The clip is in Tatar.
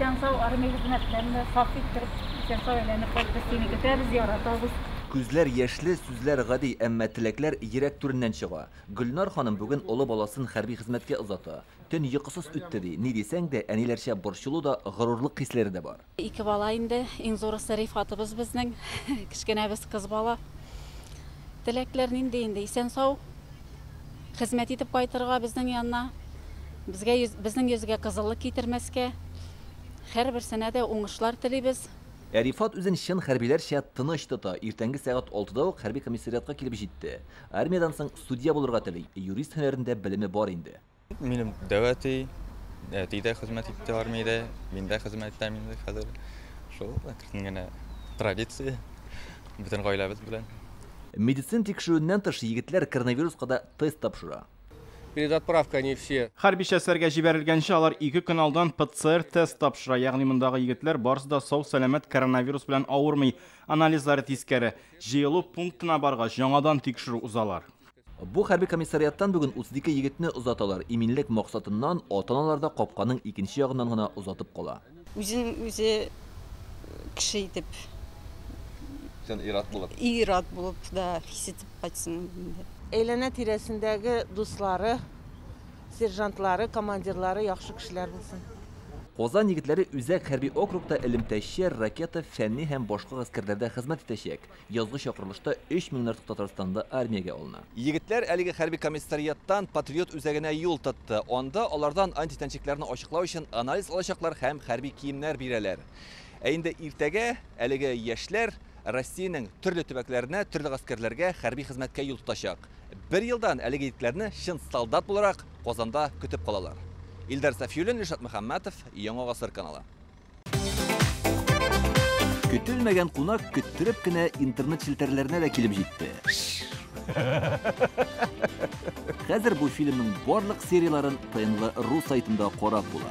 Исән-сау армия хезмәтләрендә саф иттереп, исән-сау әйләнеп кайт, без сине көтәбез, яратабыз. Күзләр яшьле, сүзләр гади, әмма теләкләр йөрәк түреннән чыга. Гөлнар ханым бүген олы баласын хәрби хезмәткә озата. Төн йокысыз үтте ди. Ни дисәң дә, әниләрчә борчылу да, горурлык хисләре дә бар. Ике бала инде, иң зурысы Рифатыбыз безнең, кечкенәбез кыз бала. Теләкләр нинди инде, исән-сау хезмәт итеп кайтырга безнең янына, безгә йөз, безнең йөзгә кызыллык китермәскә. Һәрберсенә дә уңышлар телибез. Ә Рифат үзен чын хәрбиләрчә тыныч тота. Иртәнге сәгать алтыда ук хәрби комиссариатка килеп җитте. Армиядән соң судья булырга тели, юрист һөнәрендә белеме бар инде. Минем дәү әти, әти дә хезмәт итте армиядә, мин дә хезмәт итәм инде хәзер. Шул әкрен генә традиция, бөтен гаиләбез белән. Медицина тикшерүеннән тыш, егетләр коронавируска да тест тапшыра. Перед отправкой они все. Хәрби частьләргә җибәрелгәнче алар 2 көн алдан ПЦР-тест тапшыра. Ягъни мондагы егетләр барысы да сау-сәламәт, коронавирус белән авырмый. Анализлары тискәре. Җыелу пунктына баргач, яңадан тикшерү узалар. Бу хәрби комиссариаттан бүген 32 егетне озаталар. Иминлек максатыннан ата-аналар да капканың икенче ягыннан гына озатып кала. Үзен үзе кеше итеп. Чын ир-ат булып. Ир-ат булып да хис итеп кайтсын инде. Әйләнә тирәсендәге дуслары, сержантлары, командирлары яхшы кешеләр булсын. Казан егетләре Үзәк хәрби округта элемтәче, ракета, фәнни һәм башка гаскәрләрдә хезмәт итәчәк. Язгы чакырылышта 3 меңнән артык татарстанлы армиягә алына. Егетләр әлеге хәрби комиссариаттан Патриот үзәгенә юл тотты. Анда алардан антитәнчекләрне ачыклау өчен анализ алачаклар һәм хәрби киемнәр бирәләр. Ә инде иртәгә әлеге яшьләр Россиянең төрле төбәкләренә, төрле гаскәрләргә хәрби хезмәткә юл тотачак. Бер елдан әлеге егетләрне чын солдат буларак Казанда көтеп калалар. Илдар Сафиуллин, Илшат Мөхәммәтов, Яңа Гасыр каналы. Көтелмәгән кунак көттереп кенә интернет челтәрләренә дә килеп җитте. Хәзер бу фильмның барлык серияләрен ТНВ ру сайтында карап була.